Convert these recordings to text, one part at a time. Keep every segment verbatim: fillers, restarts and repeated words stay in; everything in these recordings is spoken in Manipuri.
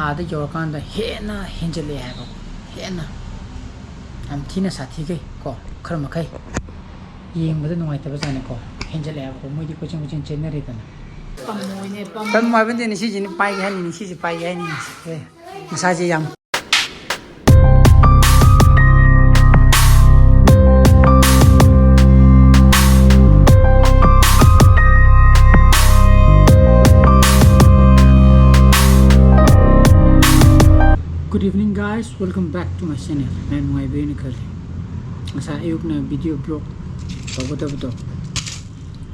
ꯑꯥꯗ ꯌꯧꯔꯀꯥꯟꯗ ꯍꯦꯟꯅ ꯍꯦꯟꯖꯜꯂꯛꯑꯦ ꯍꯥꯏꯕ, ꯍꯦꯟꯅ ꯌꯥꯝ ꯊꯤꯅ ꯁꯥꯊꯤꯈꯩ ꯀꯣ, ꯈꯔ ꯃꯈꯩ ꯌꯦꯡꯕꯗ ꯅꯨꯡꯉꯥꯏꯇꯕ ꯖꯥꯠꯅꯤꯀꯣ꯫ ꯍꯦꯟꯖꯜꯂꯛꯑꯦ ꯍꯥꯏꯕꯀꯣ, ꯃꯣꯏꯗꯤ ꯀꯣꯏꯆꯦꯟ ꯀꯣꯏꯆꯦꯟ ꯆꯦꯟꯅꯔꯦꯗꯅ꯫ ꯄꯝꯃꯣꯏꯅꯦ, ꯄꯝ- ꯄꯝꯃꯣ ꯍꯥꯏꯕ ꯅꯠꯇꯦꯅꯦ, ꯁꯤꯁꯤꯅ ꯄꯥꯏꯒꯦ ꯍꯥꯏꯅꯤꯅꯦ, ꯁꯤꯁꯤ ꯄꯥꯏꯒꯦ ꯍꯥꯏꯅꯤꯅꯦ꯫ ꯑꯦ, ꯃꯁꯥꯁꯦ ꯌꯥꯝ Good evening, guys, welcome back to my channel. ꯃꯌꯥꯝ ꯅꯨꯡꯉꯥꯏꯕꯤꯔꯤꯅ ꯈꯜꯂꯤ꯫ ꯉꯁꯥꯏ ꯑꯌꯨꯛꯅ video vlog ꯇꯧꯒꯗꯕꯗꯣ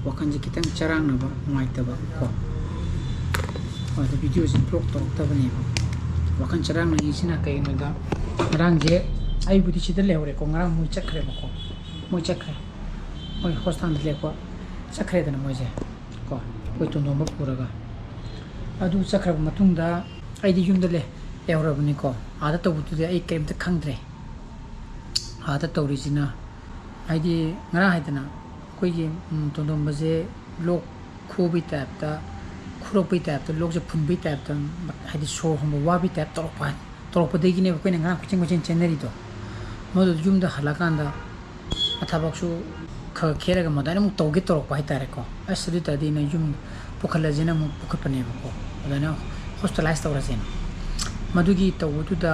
ꯋꯥꯈꯜꯁꯦ ꯈꯤꯇꯪ ꯆꯔꯥꯡꯅꯕ, ꯅꯨꯡꯉꯥꯏꯇꯕ ꯀꯣ, ꯑꯗ videoꯁꯦ vlog ꯇꯧꯔꯛꯇꯕꯅꯦꯕ꯫ ꯋꯥꯈꯜ ꯆꯔꯥꯡꯅꯔꯤꯁꯤꯅ ꯀꯩꯒꯤꯅꯣꯗ, ꯉꯔꯥꯡꯁꯦ ꯑꯩꯕꯨꯗꯤ ꯁꯤꯗ ꯂꯩꯍꯧꯔꯦꯀꯣ, ꯉꯔꯥꯡ ꯃꯣꯏ ꯆꯠꯈ꯭ꯔꯦꯕꯀꯣ꯫ ꯃꯣꯏ ꯆꯠꯈ꯭ꯔꯦ, ꯃꯣꯏ ꯍꯣꯁꯄꯤꯇꯥꯜꯗ ꯂꯦꯛꯄ ꯆꯠꯈ꯭ꯔꯦꯗꯅ ꯃꯣꯏꯁꯦ ꯀꯣ, ꯑꯩꯈꯣꯏ ꯇꯣꯟꯗꯣꯝꯕ ꯄꯨꯔꯒ꯫ ꯑꯗꯨ ꯆꯠꯈ꯭ꯔꯕ ꯃꯇꯨꯡꯗ ꯑꯩꯗꯤ ꯌꯨꯝꯗ ꯂꯩ-, ꯂꯩꯍꯧꯔꯕꯅꯤꯀꯣ꯫ ꯑꯥꯗ ꯇꯧꯕꯗꯨꯗꯤ ꯑꯩ ꯀꯔꯤꯝꯇ ꯈꯪꯗ꯭ꯔꯦ꯫ ꯑꯥꯗ ꯇꯧꯔꯤꯁꯤꯅ, ꯍꯥꯏꯗꯤ, ꯉꯔꯥꯡ ꯍꯥꯏꯗꯅ ꯑꯩꯈꯣꯏꯒꯤ, ꯎꯝ, ꯇꯣꯟꯗꯣꯝꯕꯁꯦ ꯂꯣꯛ ꯈꯨꯕꯩ ꯇꯥꯏꯞꯇ, ꯈꯨꯔꯛꯄꯩ ꯇꯥꯏꯞꯇ, ꯂꯣꯛꯁꯦ ꯐꯨꯟꯕꯩ ꯇꯥꯏꯞꯇ, ꯍꯥꯏꯗꯤ ꯁꯣꯔ ꯍꯣꯟꯕ ꯋꯥꯕꯩ ꯇꯥꯏꯞ ꯇꯧꯔꯛꯄ ꯍꯥꯏ-, ꯇꯧꯔꯛꯄꯗꯒꯤꯅꯦꯕ ꯑꯩꯈꯣꯏꯅ ꯉꯔꯥꯡ ꯀꯣꯏꯆꯦꯟ ꯀꯣꯏꯆꯦꯟ ꯆꯦꯟꯅꯔꯤꯗꯣ꯫ ꯃꯗꯨ ꯌꯨꯝꯗ ꯍꯜꯂꯛꯀꯥꯟꯗ ꯊꯕꯛꯁꯨ ꯈꯔ ꯈꯦꯔꯒ ꯃꯗꯥꯏꯅ ꯑꯃꯨꯛ ꯇꯧꯒꯦ ꯇꯧꯔꯛꯄ ꯍꯥꯏꯇꯥꯔꯦꯀꯣ꯫ ꯑꯁ, ꯑꯗꯨ ꯑꯣꯏ ꯇꯥꯔꯗꯤ ꯑꯩꯅ ꯌꯨꯝ ꯄꯨꯈꯠꯂꯁꯦꯅ ꯑꯃꯨꯛ ꯄꯨꯈꯠꯄꯅꯦꯕꯀꯣ꯫ ꯑꯗꯨꯃꯥꯏꯅ hospitalise ꯇꯧꯔꯁꯦꯅ꯫ ꯃꯗꯨꯒꯤ ꯇꯧꯕꯗꯨꯗ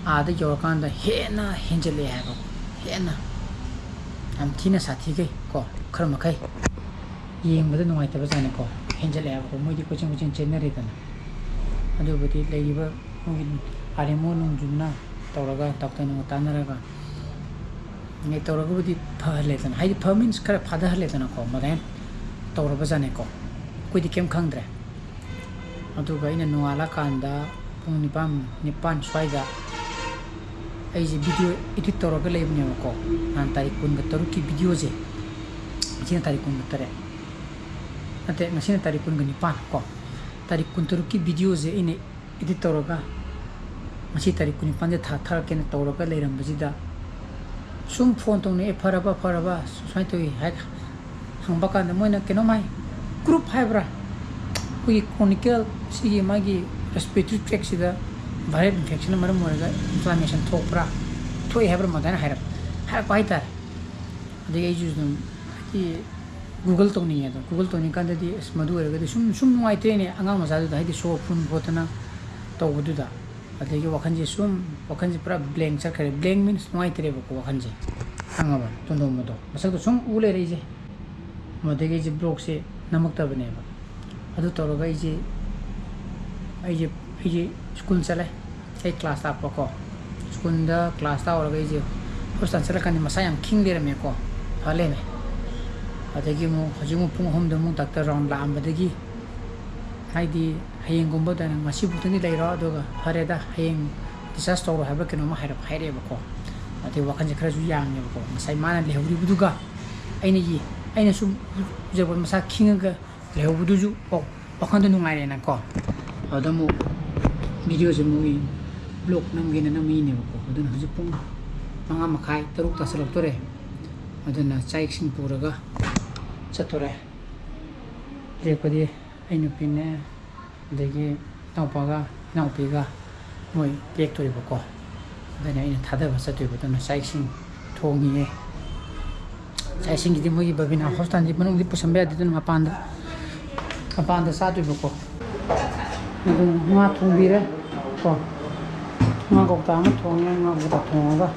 ꯑꯥꯗ ꯌꯧꯔꯀꯥꯟꯗ ꯍꯦꯟꯅ ꯍꯦꯟꯖꯜꯂꯛꯑꯦ ꯍꯥꯏꯕ, ꯍꯦꯟꯅ ꯌꯥꯝ ꯊꯤꯅ ꯁꯥꯊꯤꯈꯩ ꯀꯣ, ꯈꯔ ꯃꯈꯩ ꯌꯦꯡꯕꯗ ꯅꯨꯡꯉꯥꯏꯇꯕ ꯖꯥꯠꯅꯤꯀꯣ꯫ ꯍꯦꯟꯖꯜꯂꯛꯑꯦ ꯍꯥꯏꯕꯀꯣ, ꯃꯣꯏꯗꯤ ꯀꯣꯏꯆꯦꯟ ꯀꯣꯏꯆꯦꯟ ꯆꯦꯟꯅꯔꯦꯗꯅ꯫ ꯑꯗꯨꯕꯨꯗꯤ ꯂꯩꯔꯤꯕ ꯃꯣꯏꯒꯤ R M O ꯅꯨꯡꯗꯨꯅ ꯇꯧꯔꯒ, ꯗꯣꯛꯇꯔ ꯅꯨꯡꯒ ꯇꯥꯟꯅꯔꯒ, ꯅꯦ ꯇꯧꯔꯒꯕꯨꯗꯤ ꯐꯍꯜꯂꯦꯗꯅ, ꯍꯥꯏꯗꯤ ꯐ means ꯈꯔ ꯐꯥꯊꯍꯜꯂꯦꯗꯅꯀꯣ, ꯃꯗꯥꯏꯅ ꯇꯧꯔꯕ ꯖꯥꯠꯅꯤꯀꯣ꯫ ꯑꯩꯈꯣꯏꯗꯤ ꯀꯩꯝ ꯈꯪꯗ꯭ꯔꯦ꯫ ꯑꯗꯨꯒ ꯑꯩꯅ ꯅꯣꯡꯉꯥꯜꯂꯀꯥꯟꯗ ꯄꯨꯡ ꯅꯤꯄꯥꯟ, ꯅꯤꯄꯥꯟ ꯁ꯭ꯋꯥꯏꯗ ꯑꯩꯁꯦ video edit ꯇꯧꯔꯒ ꯂꯩꯕꯅꯦꯕꯀꯣ꯫ ꯅꯍꯥꯟ ꯇꯥꯔꯤꯛ ꯀꯨꯟꯒ ꯇꯔꯨꯛꯀꯤ videoꯁꯦ, ꯉꯁꯤꯅ ꯇꯥꯔꯤꯛ ꯀꯨꯟꯒ ꯇꯔꯦꯠ, ꯅꯠꯇꯦ, ꯉꯁꯤꯅ ꯇꯥꯔꯤꯛ ꯀꯨꯟꯒ ꯅꯤꯄꯥꯟ ꯀꯣ꯫ ꯇꯥꯔꯤꯛ ꯀꯨꯟꯇꯔꯨꯛꯀꯤ videoꯁꯦ ꯑꯩꯅ edit ꯇꯧꯔꯒ ꯉꯁꯤ ꯇꯥꯔꯤꯛ ꯀꯨꯟꯅꯤꯄꯥꯟꯗ ꯊꯥ-, ꯊꯥꯔꯛꯀꯦꯅ ꯇꯧꯔꯒ ꯂꯩꯔꯝꯕꯁꯤꯗ, ꯁꯨꯝ phone ꯇꯧꯅꯩ, "ꯑꯦ, ꯐꯔꯕ, ꯐꯔꯕ, ꯁꯨꯃꯥꯏꯅ ꯇꯧꯏ" ꯍꯥꯏ ꯍꯪꯕ ꯀꯥꯟꯗ, ꯃꯣꯏꯅ ꯀꯩꯅꯣꯝ ꯍꯥꯏ, group ꯍꯥꯏꯕ꯭ꯔꯥ, ꯑꯩꯈꯣꯏꯒꯤ Chronicle, ꯁꯤꯒꯤ ꯃꯥꯒꯤ ꯔꯦꯁꯄꯤꯔꯦꯇꯔꯤ ꯇ꯭ꯔꯦꯛꯁꯤꯗ ꯚꯥꯏꯔꯦꯜ ꯏꯟꯐꯦꯛꯁꯟꯅ ꯃꯔꯝ ꯑꯣꯏꯔꯒ ꯏꯟꯐ꯭ꯂꯥꯃꯦꯁꯟ ꯊꯣꯛꯄ꯭ꯔꯥ, ꯊꯣꯛꯑꯦ ꯍꯥꯏꯕ꯭ꯔꯥ, ꯑꯗꯨꯃꯥꯏꯅ ꯍꯥꯏꯔꯛꯄ, ꯍꯥꯏꯔꯛꯄ ꯍꯥꯏꯇꯥꯔꯦ꯫ ꯑꯗꯒꯤ ꯑꯩꯁꯨ ꯑꯗꯨꯝ ꯍꯥꯏꯗꯤ ꯒꯨꯒꯜ ꯇꯧꯅꯤꯡꯉꯦ꯫ ꯑꯗꯣ ꯒꯨꯒꯜ ꯇꯧꯅꯤꯡꯀꯥꯟꯗꯗꯤ ꯑꯁ, ꯃꯗꯨ ꯑꯣꯏꯔꯒꯗꯤ ꯁꯨꯝ ꯁꯨꯝ ꯅꯨꯡꯉꯥꯏꯇ꯭ꯔꯦꯅꯦ, ꯑꯉꯥꯡ ꯃꯆꯥꯗꯨꯗ ꯍꯥꯏꯗꯤ ꯁꯣꯔ ꯐꯨꯟ ꯈꯣꯠꯇꯅ ꯇꯧꯕꯗꯨꯗ꯫ ꯑꯗꯒꯤ ꯋꯥꯈꯜꯁꯦ ꯁꯨꯝ, ꯋꯥꯈꯜꯁꯦ ꯄꯨꯔꯥ ꯕ꯭ꯂꯦꯡ ꯆꯠꯈ꯭ꯔꯦ꯫ ꯕ꯭ꯂꯦꯡ ꯃꯤꯟꯁ ꯅꯨꯡꯉꯥꯏꯇ꯭ꯔꯦꯕꯀꯣ, ꯋꯥꯈꯜꯁꯦ, ꯈꯪꯉꯕ? ꯇꯣꯟꯗꯣꯝꯕꯗꯣ ꯃꯁꯛꯇꯣ ꯁꯨꯝ ꯎ ꯂꯩꯔꯦ ꯑꯩꯁꯦ꯫ ꯃꯗꯒꯤ ꯑꯩꯁꯦ ꯕ꯭ꯂꯣꯛꯁꯦ ꯅꯝꯃꯛꯇꯕꯅꯦꯕ꯫ ꯑꯗꯨ ꯇꯧꯔꯒ ꯑꯩꯁꯦ, ꯑꯩꯁꯦ, ꯑꯩꯁꯦ ꯁ꯭ꯀꯨꯜ ꯆꯠꯂꯦ꯫ ꯑꯩ ꯀ꯭ꯂꯥꯁ ꯇꯥꯛꯄꯀꯣ꯫ ꯁ꯭ꯀꯨꯜꯗ ꯀ꯭ꯂꯥꯁ ꯇꯥꯛꯎꯔꯒ ꯑꯩꯁꯦ ꯍꯣꯁꯄꯤꯇꯥꯜ ꯆꯠꯂꯀꯥꯟꯗ ꯃꯁꯥ ꯌꯥꯝ ꯈꯤꯡ ꯂꯩꯔꯝꯃꯦꯀꯣ꯫ ꯐ ꯂꯩꯔꯝꯃꯦ꯫ ꯑꯗꯒꯤ ꯑꯃꯨꯛ ꯍꯧꯖꯤꯛ ꯑꯃꯨꯛ ꯄꯨꯡ ꯑꯍꯨꯝꯗ ꯑꯃꯨꯛ ꯗꯥꯛꯇꯔ ꯔꯥꯎꯟ ꯂꯥꯛꯑꯝꯕꯗꯒꯤ, ꯍꯥꯏꯗꯤ ꯍꯌꯦꯡꯒꯨꯝꯕꯗ ꯅꯪ ꯉꯁꯤꯕꯨꯛꯇꯪꯗꯤ ꯂꯩꯔꯣ, ꯑꯗꯨꯒ ꯐꯔꯦꯗ, ꯍꯌꯦꯡ ꯗꯤꯁꯆꯥꯔꯖ ꯇꯧꯔꯣ ꯍꯥꯏꯕ꯭ꯔꯥ ꯀꯩꯅꯣꯝꯃ ꯍꯥꯏꯔꯞ ꯍꯥꯏꯔꯛꯑꯦꯕꯀꯣ꯫ ꯑꯗꯩ ꯋꯥꯈꯜꯁꯦ ꯈꯔꯁꯨ ꯌꯥꯡꯉꯦꯕꯀꯣ꯫ ꯉꯁꯥꯏ ꯃꯥꯅ ꯂꯩꯍꯧꯔꯤꯕꯗꯨꯒ ꯑꯩꯅ ꯌꯦ-, ꯑꯩꯅ ꯁꯨꯝ ꯎꯖꯕ ꯃꯁꯥ ꯈꯤꯡꯉꯒ ꯂꯩꯍꯧꯕꯗꯨꯁꯨ ꯋꯥ-, ꯋꯥꯈꯜꯗꯣ ꯅꯨꯡꯉꯥꯏꯔꯦꯅꯀꯣ꯫ ꯑꯗꯨꯗ ꯑꯃꯨꯛ ꯚꯤꯗꯤꯑꯣꯁꯦ ꯃꯣꯏ ꯕ꯭ꯂꯣꯛ ꯅꯝꯒꯦꯅ ꯅꯝꯃꯤꯅꯦꯕꯀꯣ꯫ ꯑꯗꯨꯅ ꯍꯧꯖꯤꯛ ꯄꯨꯡ ꯃꯉꯥ ꯃꯈꯥꯏ, ꯇꯔꯨꯛ ꯇꯥꯁꯜꯂꯛꯇꯣꯔꯦ꯫ ꯑꯗꯨꯅ ꯆꯥꯛ ꯏꯁꯤꯡ ꯄꯨꯔꯒ ꯆꯠꯇꯣꯔꯦ꯫ ꯂꯦꯛꯄꯗꯤ ꯑꯩ ꯅꯨꯄꯤꯅꯦ, ꯑꯗꯒꯤ ꯏꯅꯥꯎꯄꯥꯒ ꯏꯅꯥꯎꯄꯤꯒ ꯃꯣꯏ ꯂꯦꯛꯇꯣꯔꯤꯕꯀꯣ꯫ ꯑꯗꯨꯅ ꯑꯩꯅ ꯊꯥꯗꯕ ꯆꯠꯇꯣꯏꯕ꯫ ꯑꯗꯨꯅ ꯆꯥꯛ ꯏꯁꯤꯡ ꯊꯣꯡꯉꯤꯌꯦ꯫ ꯆꯥꯛ ꯏꯁꯤꯡꯒꯤꯗꯤ ꯃꯣꯏꯒꯤ ꯕꯕꯤꯅꯥ ꯍꯣꯁꯄꯤꯇꯥꯜꯗꯤ ꯃꯅꯨꯡꯗꯤ ꯄꯨꯁꯟꯕ ꯌꯥꯗꯦ, ꯑꯗꯨꯅ ꯃꯄꯥꯟꯗ, ꯃꯄꯥꯟꯗ ꯆꯥꯗꯣꯏꯕꯀꯣ꯫ ꯑꯗꯨꯅ ꯉꯥ ꯊꯣꯡꯕꯤꯔꯦ ꯀꯣ꯫ ꯉꯥ ꯀꯧꯇꯥ ꯑꯃ ꯊꯣꯡꯉꯦ꯫ ꯉꯥ ꯀꯧꯇꯥ ꯊꯣꯡꯉꯒ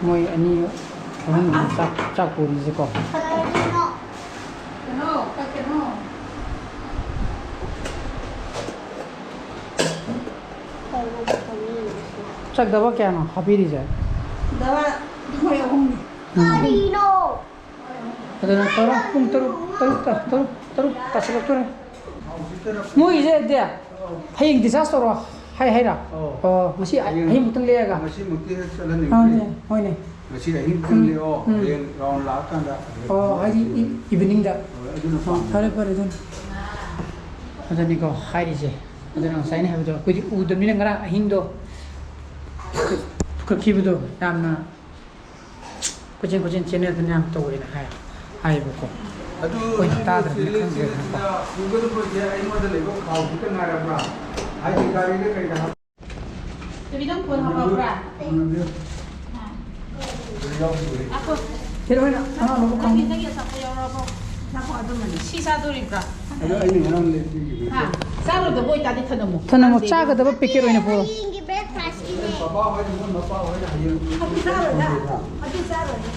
ꯃꯣꯏ ꯑꯅꯤ ꯑꯍꯨꯝꯒꯤ ꯆꯥꯛ, ꯆꯥꯛ ꯄꯨꯔꯤꯁꯦꯀꯣ꯫ ꯆꯥꯛ ꯗꯕꯥ ꯀꯌꯥꯅꯣ ꯍꯥꯞꯄꯤꯔꯤꯁꯦ? ꯗꯕꯥ ꯃꯣꯏ ꯑꯍꯨꯝꯅꯤ꯫ ꯎꯝ꯫ ꯀꯔꯤꯅꯣ? ꯑꯗꯨꯅ ꯇꯔꯨꯛ, ꯄꯨꯡ ꯇꯔꯨꯛ, ꯇꯔꯨꯛ ꯇ-, ꯇꯔꯨꯛ, ꯇꯔꯨꯛ ꯇꯥꯁꯤꯜꯂꯛꯇꯣꯔꯦ꯫ ꯃꯣꯏꯒꯤꯁꯦ ꯑꯗꯤ ꯍꯌꯦꯡ ꯗꯤꯁꯆꯥꯔꯖ ꯇꯧꯔꯣ ꯍꯥꯏ ꯍꯥꯏꯔ? ꯑꯣ꯫ ꯑꯣ, ꯉꯁꯤ ꯍꯌꯦꯡ ꯑꯍꯤꯡꯃꯨꯛꯇꯪ ꯂꯦꯛꯑꯒ? ꯉꯁꯤꯃꯨꯛꯇꯤ ꯆꯠꯍꯟꯅꯤꯡꯗꯦ꯫ ꯍꯣꯏꯅꯦ, ꯍꯣꯏꯅꯦ꯫ ꯉꯁꯤ ꯑꯍꯤꯡ ꯎꯝ, ꯂꯦꯛꯑꯣ, ꯎꯝ꯫ ꯍꯌꯦꯡ ꯔꯥꯎꯟ ꯂꯥꯛꯑꯀꯥꯟꯗ ꯑꯣ, ꯍꯥꯏꯗꯤ ꯏ-, ꯏꯚꯤꯅꯤꯡꯗ? ꯍꯣꯏ, ꯑꯗꯨꯅ ꯑꯣ, ꯄꯥꯝꯃꯦ꯫ ꯐꯔꯦ, ꯐꯔꯦ, ꯑꯗꯨꯅ꯫ ꯑꯗꯨꯅꯤꯀꯣ ꯍꯥꯏꯔꯤꯁꯦ꯫ ꯑꯗꯨꯅ ꯉꯁꯥꯏ ꯑꯩꯅ ꯍꯥꯏꯕꯗꯣ, ꯑꯩꯈꯣꯏꯗꯤ ꯎꯗꯕꯅꯤꯅ ꯉꯔꯥꯡ ꯑꯍꯤꯡꯗꯣ ꯄꯨꯈꯠꯈꯤꯕꯗꯣ ꯌꯥꯝꯅ ꯀꯣꯏꯆꯦꯟ ꯀꯣꯏꯆꯦꯟ ꯆꯦꯟꯅꯗꯅ ꯌꯥꯝ ꯇꯧꯋꯦꯅ ꯍꯥꯏ, ꯍꯥꯏꯌꯦꯕꯀꯣ꯫ ꯑꯗꯨ ꯑꯩꯈꯣꯏꯅ ꯅꯪꯒꯤ ꯇꯥꯗ꯭ꯔꯕꯅꯤꯅ ꯆꯦꯜꯂꯤ ꯈꯪꯗ꯭ꯔꯦ ꯆꯦꯜꯂꯤꯗꯨꯗ ꯍꯥꯏꯕꯀꯣ꯫ ꯄꯨꯒꯗꯕꯁꯦ ꯑꯩꯉꯣꯟꯗ ꯂꯩꯕ ꯈꯥꯎ ꯈꯤꯇ ꯉꯥꯏꯔꯕ꯭ꯔꯥ? ꯍꯥꯏꯗꯤ ꯒꯥꯔꯤꯗ ꯀꯩꯗ ꯍꯥꯞ- ꯆꯕꯤ, ꯅꯪ ꯐꯣꯟ ꯍꯥꯞꯄꯛꯄ꯭ꯔꯥ? ꯐꯣꯟ ꯅꯝꯕꯤꯌꯨ꯫ ꯑꯥ꯫ ꯌꯥꯎꯗ꯭ꯔꯦ꯫ ꯉꯥꯏꯈꯣ꯫ ꯀꯩꯅꯣ ꯑꯣꯏꯅ ꯑꯉꯥꯡ ꯂꯧꯕ ꯅꯪꯒꯤ, ꯈꯪꯉꯦ꯫ ꯅꯪꯒꯤ ꯑꯆꯥꯄꯣꯠ ꯌꯥꯎꯔꯛꯑꯕꯣ? ꯑꯆꯥꯄꯣꯠ ꯑꯗꯨꯃꯅꯤ꯫ ꯁꯤ ꯆꯥꯗꯣꯔꯤꯕ꯭ꯔꯥ? ꯑꯗꯣ ꯑꯩꯅ ꯉꯔꯥꯡ ꯂꯩꯕꯤꯈꯤꯕꯗꯣ꯫ ꯍꯥ? ꯆꯥꯔꯣꯏꯗꯕ ꯑꯣꯏꯇꯥꯔꯗꯤ ꯊꯅꯝꯃꯣ꯫ ꯊꯅꯝꯃꯣ, ꯆꯥꯒꯗꯕ ꯄꯦꯀꯦꯠ ꯑꯣꯏꯅ ꯄꯨꯔꯛꯑꯣ꯫ ꯍꯌꯦꯡꯒꯤ ꯕ꯭ꯔꯦꯛꯐꯥꯁꯀꯤꯅꯦ꯫ ꯄꯄꯥ ꯍꯣꯏꯅ, ꯃꯣꯏ ꯃꯄꯥ ꯍꯣꯏꯅ ꯍꯌꯦꯡ ꯑꯗꯨ ꯆꯥꯔꯣꯏꯗ꯫ ꯊꯣꯡꯗꯣꯏꯔꯥ? ꯑꯗꯨ ꯆꯥꯔꯣꯏꯗ꯫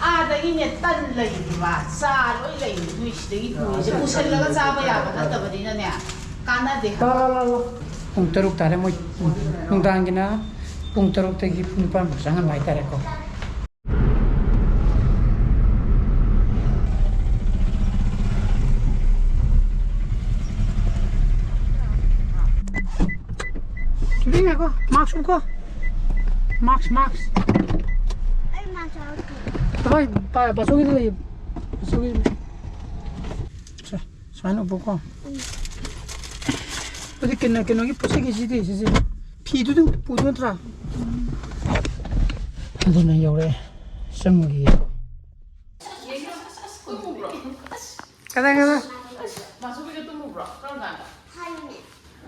ꯑꯥꯗꯒꯤꯅꯦ ꯇꯟ ꯂꯩꯔꯤꯕ, ꯆꯥ ꯂꯣꯏ ꯂꯩꯔꯤ, ꯅꯣꯏ ꯁꯤꯗꯒꯤ ꯄꯨꯔꯤꯁꯦ ꯄꯨꯁꯜꯂꯒ ꯆꯥꯕ ꯌꯥꯕ ꯅꯠꯇꯕꯅꯤꯅꯅꯦ, ꯀꯥꯟꯅꯗꯦ ꯍꯥꯏꯕ꯫ ꯂꯥ, ꯂꯥ, ꯂꯥ, ꯂꯥ꯫ ꯄꯨꯡ ꯇꯔꯨꯛ ꯇꯥꯔꯦ, ꯃꯣꯏ ꯅꯨꯡꯗꯥꯡꯒꯤꯅ ꯄꯨꯡ ꯇꯔꯨꯛꯇꯒꯤ ꯄꯨꯡ ꯅꯤꯄꯥꯟ ꯐꯥꯎ ꯆꯪꯍꯟꯕ ꯍꯥꯏꯇꯥꯔꯦꯀꯣ꯫ ꯆꯨꯔꯤ ꯉꯥꯏꯈꯣ, ꯃꯥꯛꯁ ꯎꯞꯀꯣ꯫ ꯃꯥꯛꯁ, ꯃꯥꯛꯁ꯫ ꯑꯩ ꯃꯥꯛꯁ ꯌꯥꯎꯗꯦ꯫ ꯍꯣꯏ, ꯄꯥ-, ꯕꯥꯆꯧꯒꯤꯗ ꯂꯩꯌꯦ꯫ ꯕꯥꯆꯧꯒꯤꯗ ꯂꯩ꯫ ꯁꯦ, ꯁꯨꯃꯥꯏꯅ ꯎꯞꯄꯨꯀꯣ꯫ ꯑꯗꯨꯗꯤ ꯀꯩꯅꯣ, ꯀꯩꯅꯣꯒꯤ ꯄꯣꯠꯆꯩꯒꯤꯁꯤꯗꯤ, ꯁꯤꯁꯦ꯫ ꯐꯤꯗꯨ ꯑꯗꯨꯝ ꯄꯨꯗꯣꯏ ꯅꯠꯇ꯭ꯔꯥ? ꯑꯗꯨꯅ ꯌꯧꯔꯛꯑꯦ꯫ ꯆꯪꯉꯒꯦ꯫ ꯀꯗꯥꯏ, ꯀꯗꯥꯏ?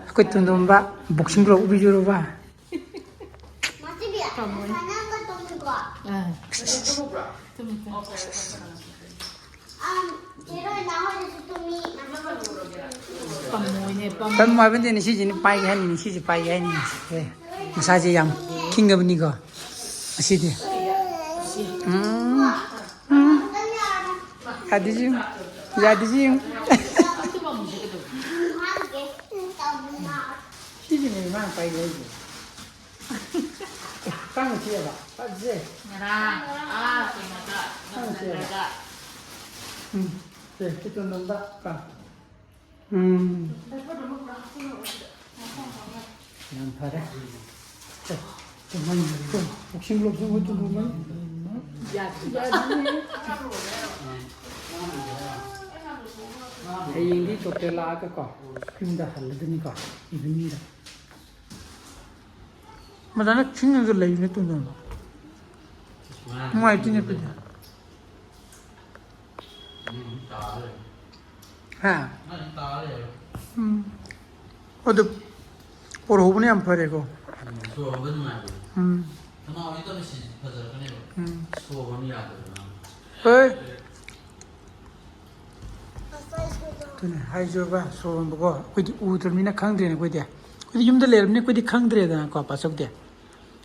ꯑꯩꯈꯣꯏ ꯇꯣꯟꯗꯣꯝꯕ boxing glove ꯎꯞꯄꯤꯖꯨꯔꯨꯕ꯫ ꯃꯥꯁꯤꯕꯤ, ꯅꯪꯒ ꯇꯨꯝꯃꯤꯀꯣ? ꯑꯥ꯫ ꯇꯨꯝꯃꯤ, ꯇꯨꯝꯃꯤ꯫ ꯑꯝ, ꯆꯦ ꯔꯣꯏꯅꯥ ꯍꯣꯏꯗꯁꯨ ꯇꯨꯝꯃꯤ꯫ ꯄꯝꯃꯣꯏꯅꯦ, ꯄꯝꯃꯣꯏ꯫ ꯄꯝꯃꯣ ꯍꯥꯏꯕ ꯅꯠꯇꯦꯅꯦ, ꯁꯤꯁꯤꯅ ꯄꯥꯏꯒꯦ ꯍꯥꯏꯅꯤꯅꯦ, ꯁꯤꯁꯦ ꯄꯥꯏꯒꯦ ꯍꯥꯏꯅꯤꯅꯦ꯫ ꯑꯦ, ꯃꯁꯥꯁꯦ ꯌꯥꯝ ꯈꯤꯡꯉꯕꯅꯤꯀꯣ ꯉꯁꯤꯗꯤ꯫ ꯎꯝ, ꯎꯝ꯫ ꯌꯥꯗꯦ ꯁꯤ ꯌꯦꯡꯉꯨ꯫ ꯌꯥꯗꯦ ꯁꯤ ꯌꯦꯡꯉꯨ꯫ ꯁꯤꯁꯤꯅꯦ ꯃꯥꯅ ꯄꯥꯏꯒꯦ ꯍꯥꯏꯁꯦ꯫ ꯀꯥꯡ ꯆꯤꯛꯑꯕ? ꯐꯠꯖꯦ꯫ ꯉꯔꯥꯡ, ꯑꯥ, ꯀꯩꯅꯣꯗ, ꯀꯥꯡ ꯆꯤꯛꯑꯕ? ꯅꯝꯖꯜꯂꯒ꯫ ꯎꯝ꯫ ꯁꯦ, ꯈꯤꯇꯪ ꯅꯝꯕ꯫ ꯀꯥꯡ꯫ ꯎꯝ꯫ ꯌꯥꯝ ꯐꯔꯦ꯫ ꯁꯦ, ꯁꯦ, ꯃꯩ ꯃꯔꯤ꯫ ꯁꯦ, boxing glove ꯁꯨ ꯃꯣꯏ ꯇꯨꯝꯕ ꯃꯩ꯫ ꯌꯥꯗ꯭ꯔꯤ꯫ ꯌꯥꯗ꯭ꯔꯤ꯫ ꯍꯌꯦꯡꯗꯤ doctor ꯂꯥꯛꯑꯒꯀꯣ, ꯌꯨꯝꯗ ꯍꯜꯂꯗꯨꯅꯤꯀꯣ, evening ꯗ꯫ ꯃꯊꯟꯇ ꯈꯤꯡꯉꯒ ꯂꯩꯕꯅꯦ ꯇꯨꯝꯗꯅ꯫ ꯅꯨꯡꯉꯥꯏꯇꯦꯅꯦ ꯑꯗꯨꯗꯤ꯫ ꯍꯥ? ꯎꯝ꯫ ꯑꯗꯨ ꯄꯣꯔꯍꯧꯕꯅ ꯌꯥꯝ ꯐꯔꯦꯀꯣ꯫ ꯎꯝ, ꯁꯣꯔ ꯍꯣꯟꯕ ꯅꯨꯡꯉꯥꯏꯕꯅꯦ꯫ ꯎꯝ꯫ ꯊꯝꯅꯥ ꯍꯧꯖꯤꯛ ꯇꯧꯔꯤꯁꯤ ꯐꯖꯔꯛꯀꯅꯦꯕ꯫ ꯎꯝ꯫ ꯁꯣꯔ ꯍꯣꯟꯕ ꯌꯥꯗꯕꯅꯦ꯫ ꯍꯣꯏ꯫ ꯑꯗꯨꯅꯦ ꯍꯥꯏꯖꯕ, ꯁꯣꯔ ꯍꯣꯟꯕꯀꯣ꯫ ꯑꯩꯈꯣꯏꯗꯤ ꯎꯗ꯭ꯔꯕꯅꯤꯅ ꯈꯪꯗ꯭ꯔꯦꯅꯦ ꯑꯩꯈꯣꯏꯗꯤ꯫ ꯑꯩꯈꯣꯏꯗꯤ ꯌꯨꯝꯗ ꯂꯩꯔꯕꯅꯤꯅ ꯑꯩꯈꯣꯏꯗꯤ ꯈꯪꯗ꯭ꯔꯦꯗꯅꯀꯣ, ꯄꯥꯆꯧꯗꯤ꯫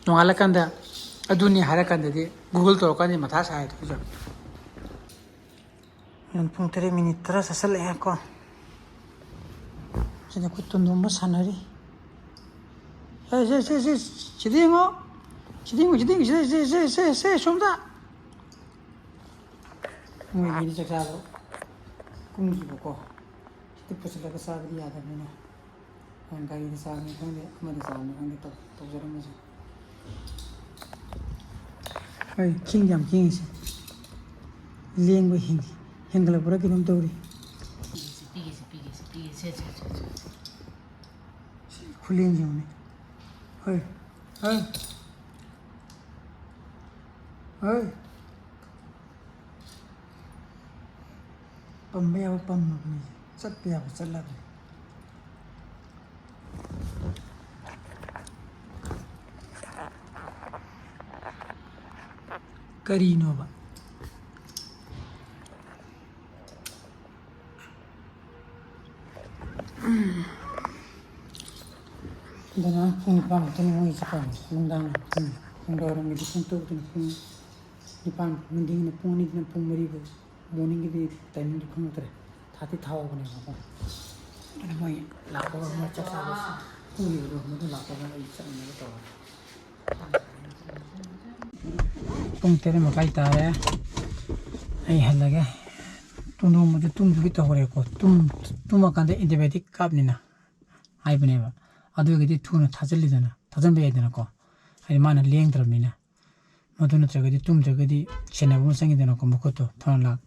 ꯅꯣꯡꯉꯥꯜꯂꯀꯥꯟꯗ ꯑꯗꯨꯅꯤ ꯍꯥꯏꯔꯀꯥꯟꯗꯗꯤ Google ꯇꯧꯔꯀꯥꯟꯗ ꯃꯊꯥ ꯁꯥꯏ ꯑꯗꯨꯁꯨ꯫ ꯄꯨꯡ ꯇꯔꯦꯠ ꯃꯤꯅꯤꯠ ꯇꯔꯥ ꯆꯠꯁꯜꯂꯛꯑꯦꯀꯣ꯫ ꯁꯤꯗ ꯑꯩꯈꯣꯏ ꯇꯣꯟꯗꯣꯝꯕ ꯁꯥꯟꯅꯔꯤ꯫ ꯁꯦ, ꯁꯦ, ꯁꯦ, ꯁꯦ, ꯁꯤꯗ ꯌꯦꯡꯉꯣ꯫ ꯁꯤꯗ ꯌꯦꯡꯉꯣ, ꯁꯤꯗ ꯌꯦꯡꯉꯣ, ꯁꯦ, ꯁꯦ, ꯁꯦ, ꯁꯦ, ꯁꯦ, ꯁꯣꯝꯗ꯫ ꯃꯣꯏꯒꯤꯗꯤ ꯆꯥꯛ ꯆꯥꯕ ꯀꯨꯝꯈꯤꯕꯀꯣ꯫ ꯁꯤꯗ ꯄꯨꯁꯤꯜꯂꯒ ꯆꯥꯕꯗꯤ ꯌꯥꯗꯕꯅꯤꯅ꯫ ꯒꯥꯔꯤꯗ ꯆꯥꯕꯅꯤ ꯈꯪꯗꯦ, ꯑꯃꯗ ꯆꯥꯕꯅꯤ ꯈꯪꯗꯦ, ꯇꯧ-, ꯇꯧꯖꯔꯝꯃꯁꯦ꯫ ꯍꯣꯏ, ꯈꯤꯡꯗꯤ ꯌꯥꯝ ꯈꯤꯡꯉꯤꯁꯦ꯫ ꯂꯦꯡꯕ ꯍꯦꯟ-, ꯍꯦꯟꯒꯠꯂꯛꯄ꯭ꯔꯥ ꯀꯩꯅꯣꯝ ꯇꯧꯔꯤ꯫ ꯄꯤꯒꯦꯁꯦ, ꯄꯤꯒꯦꯁꯦ, ꯄꯤꯒꯦꯁꯦ, ꯁꯦ, ꯁꯦ, ꯁꯦ, ꯁꯦ, ꯁꯦ꯫ ꯁꯤ ꯈꯨꯂꯦꯟꯁꯦ ꯌꯦꯡꯉꯨꯅꯦ꯫ ꯍꯣꯏ, ꯍꯣꯏ, ꯍꯣꯏ꯫ ꯄꯝꯕ ꯌꯥꯕ ꯄꯝꯃꯕꯅꯤ, ꯆꯠꯄ ꯌꯥꯕ ꯆꯠꯂꯕꯅꯤ꯫ ꯀꯔꯤꯅꯣꯕ? ꯑꯗꯨꯅ ꯄꯨꯡ ꯅꯤꯄꯥꯟ ꯃꯨꯛꯇꯅꯤ ꯃꯣꯏ ꯆꯠꯄ ꯍꯧꯔꯤꯁꯦ꯫ ꯅꯨꯡꯗꯥꯡ ꯄꯨꯡ, ꯅꯨꯡꯗꯥꯡꯋꯥꯏꯔꯝꯒꯤꯗꯤ ꯄꯨꯡ ꯇꯔꯨꯛꯇꯅꯤ, ꯄꯨꯡ ꯅꯤꯄꯥꯟ, ꯃꯣꯔꯅꯤꯡꯒꯤꯅ ꯄꯨꯡ ꯑꯅꯤꯗꯅ ꯄꯨꯡ ꯃꯔꯤꯕꯨ, ꯃꯣꯔꯅꯤꯡꯒꯤꯗꯤ ꯇꯥꯏꯃꯤꯡꯗꯤ ꯈꯪꯗ꯭ꯔꯦ꯫ ꯊꯥꯗꯤ ꯊꯥꯍꯧꯕꯅꯦꯕꯀꯣ꯫ ꯑꯗꯨꯅ ꯃꯣꯏ ꯂꯥꯛꯄꯒ ꯃꯣꯏ ꯆꯥꯛ ꯆꯥꯕ ꯄꯨꯡ ꯌꯧꯔꯣ, ꯃꯗꯨ ꯂꯥꯛꯄꯒ ꯑꯩ ꯆꯠꯅꯕ ꯇꯧꯔꯒꯦ꯫ ꯄꯨꯡ ꯇꯔꯦꯠ ꯃꯈꯥꯏ ꯇꯥꯔꯦ꯫ ꯑꯩ ꯍꯜꯂꯒꯦ꯫ ꯇꯨꯝꯅꯤꯡꯕꯗ ꯇꯨꯝꯗꯨꯒꯤ ꯇꯧꯔꯦꯀꯣ꯫ ꯇꯨꯝ-, ꯇꯨꯝꯃꯀꯥꯟꯗ antibiotic ꯀꯥꯞꯅꯤꯅ ꯍꯥꯏꯕꯅꯦꯕ꯫ ꯑꯗꯨ ꯑꯣꯏꯔꯒꯗꯤ ꯊꯨꯅ ꯊꯥꯖꯤꯜꯂꯤꯗꯅ, ꯊꯥꯖꯤꯟꯕ ꯌꯥꯏꯗꯅꯀꯣ꯫ ꯍꯥꯏꯗꯤ ꯃꯥꯅ ꯂꯦꯡꯗ꯭ꯔꯕꯅꯤꯅ꯫ ꯃꯗꯨ ꯅꯠꯇ꯭ꯔꯒꯗꯤ ꯇꯨꯝꯗ꯭ꯔꯒꯗꯤ ꯁꯦꯟꯅꯕ ꯑꯃ ꯆꯪꯉꯤꯗꯅꯀꯣ, ꯃꯈꯨꯠꯇꯣ ꯊꯣꯔꯅꯂꯥꯛ,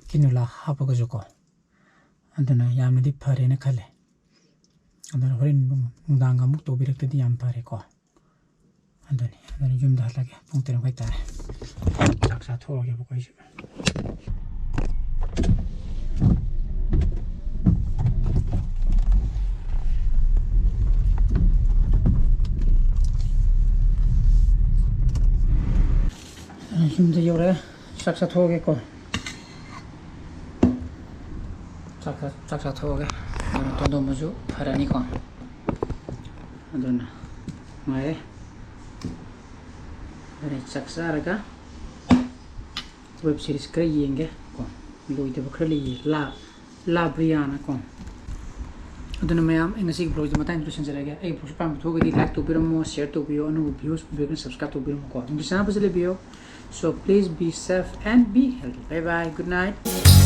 ꯀꯤꯅꯨꯂꯥ ꯍꯥꯞꯄꯒꯁꯨꯀꯣ꯫ ꯑꯗꯨꯅ ꯌꯥꯝꯅꯗꯤ ꯐꯔꯦꯅ ꯈꯜꯂꯦ꯫ ꯑꯗꯨꯅ ꯍꯣꯔꯦꯟ ꯅꯨꯡ-, ꯅꯨꯡꯗꯥꯡꯒ ꯑꯃꯨꯛ ꯇꯧꯕꯤꯔꯛꯇ꯭ꯔꯗꯤ ꯌꯥꯝ ꯐꯔꯦꯀꯣ꯫ ꯑꯗꯨꯅꯤ, ꯑꯗꯨꯅ ꯌꯨꯝꯗ ꯍꯜꯂꯒꯦ꯫ ꯄꯨꯡ ꯇꯔꯦꯠ ꯃꯈꯥꯏ ꯇꯥꯔꯦ꯫ ꯆꯥꯛ ꯆꯥꯊꯣꯛꯑꯒꯦꯕꯀꯣ ꯑꯩꯁꯨ꯫ ꯌꯨꯝꯗ ꯌꯧꯔꯦ꯫ ꯆꯥꯛ ꯆꯥꯊꯣꯛꯑꯒꯦꯀꯣ꯫ ꯆꯥꯛ ꯆꯥ- ꯆꯥꯛ ꯆꯥꯊꯣꯛꯑꯒꯦ꯫ ꯑꯗꯨꯅ ꯇꯣꯟꯗꯣꯝꯕꯁꯨ ꯐꯔꯅꯤꯀꯣ꯫ ꯑꯗꯨꯅ ꯅꯨꯡꯉꯥꯏꯔꯦ꯫ ꯑꯗꯨꯅ ꯆꯥꯛ ꯆꯥꯔꯒ web series ꯈꯔ ꯌꯦꯡꯒꯦ ꯀꯣ꯫ ꯂꯣꯏꯗꯕ ꯈꯔ ꯂꯩꯌꯦ꯫ ꯂꯥ ꯂꯥ ꯕ꯭ꯔꯤꯌꯥꯅ ꯀꯣ꯫ ꯑꯗꯨꯅ ꯃꯌꯥꯝ, ꯑꯩ ꯉꯁꯤꯒꯤ vlogꯁꯦ ꯃꯇꯥꯡ ꯂꯣꯏꯁꯤꯟꯖꯔꯒꯦ꯫ ꯑꯩꯒꯤ vlogꯁꯦ ꯑꯄꯥꯝꯕ ꯊꯣꯛꯑꯒꯗꯤ like ꯇꯧꯕꯤꯔꯝꯃꯣ, share ꯇꯧꯕꯤꯌꯣ, ꯑꯅꯧꯕ views ꯄꯨꯕꯤꯔꯒꯅ subscribe ꯇꯧꯕꯤꯔꯝꯃꯣꯀꯣ꯫ ꯑꯗꯨꯝ channelꯁꯦ ꯂꯩꯕꯤꯌꯣ꯫ So please be safe and be healthy. Bye bye. Good night.